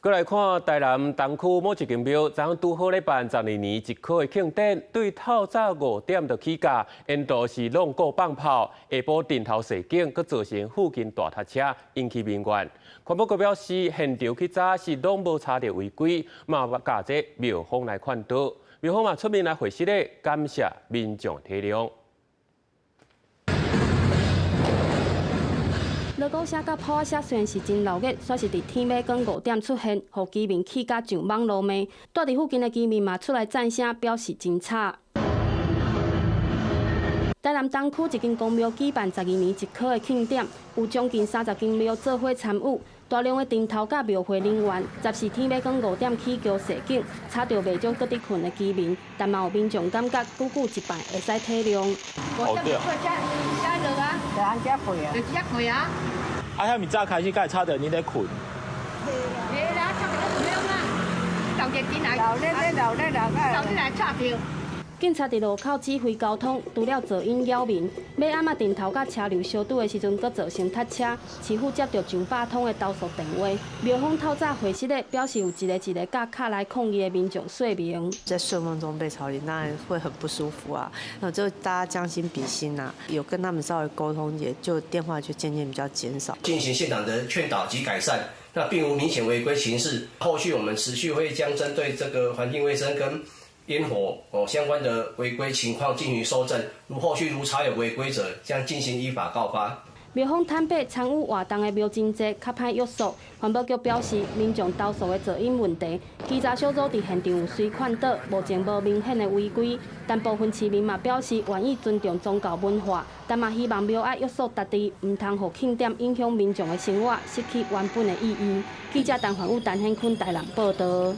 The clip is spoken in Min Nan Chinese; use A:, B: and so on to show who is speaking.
A: 閣來看台南東區某一間廟，昨昏拄好咧辦12年一考的慶典，對透早5點就起駕，沿途是挵鼓放炮，下晡陣頭襲警，閣造成附近大塞車，引起民怨。環保局表示，現場去查是攏無查著違規，嘛共這廟方來勸導，廟方嘛出面來回釋咧，感謝民眾體諒。
B: 鑼鼓聲佮炮仔聲雖然是真鬧熱，煞是佇天欲光5點出現，予居民氣甲上網路罵。住佇附近的居民嘛出來贊聲，表示真吵。台南東區一間公廟舉辦12年一考的慶典，有將近30間廟做伙參與，大量的陣頭佮廟會人員，十四天欲光5點起轎襲警，吵著袂少閣佇睏的居民，但嘛有民眾感覺久久一擺會使體諒。
C: 5點過才才落啊，
D: 就按遮過啊，
C: 就遮過啊。
E: 啊，遐爾早開始，敢會吵著你咧睏？
C: 袂啦，吵著怎樣啊？鬧熱進來，
D: 鬧熱咧，鬧熱鬧
C: 鬧熱來吵著。
B: 警察佇路口指揮交通，除了噪音擾民，尾暗仔陣頭佮車流相拄的時陣，閣造成塞車。市府接著上百通的投訴電話，廟方透早回釋咧，表示有一个一个佮敲來抗議的民眾說明。
F: 在睡夢中被吵醒，當然會很不舒服啊。那就大家將心比心啊，有跟他們稍微溝通，也就電話就漸漸比較減少。
G: 進行現場的勸導及改善，那並無明顯違規情事。後續我們持續會將針對這個環境衛生跟煙火哦相關的違規情況進行蒐證，如後續如查有違規者，將進行依法告發。
B: 廟方坦白參與活動的廟真濟，較歹約束。環保局表示，民眾投訴的噪音問題，稽查小組佇現場有隨勸導，目前無明顯的違規。但部分市民嘛表示願意尊重宗教文化，但嘛希望廟愛約束家己，毋通予慶典影響民眾的生活，失去原本的意義。記者陳煥武、陳顯坤台南報導。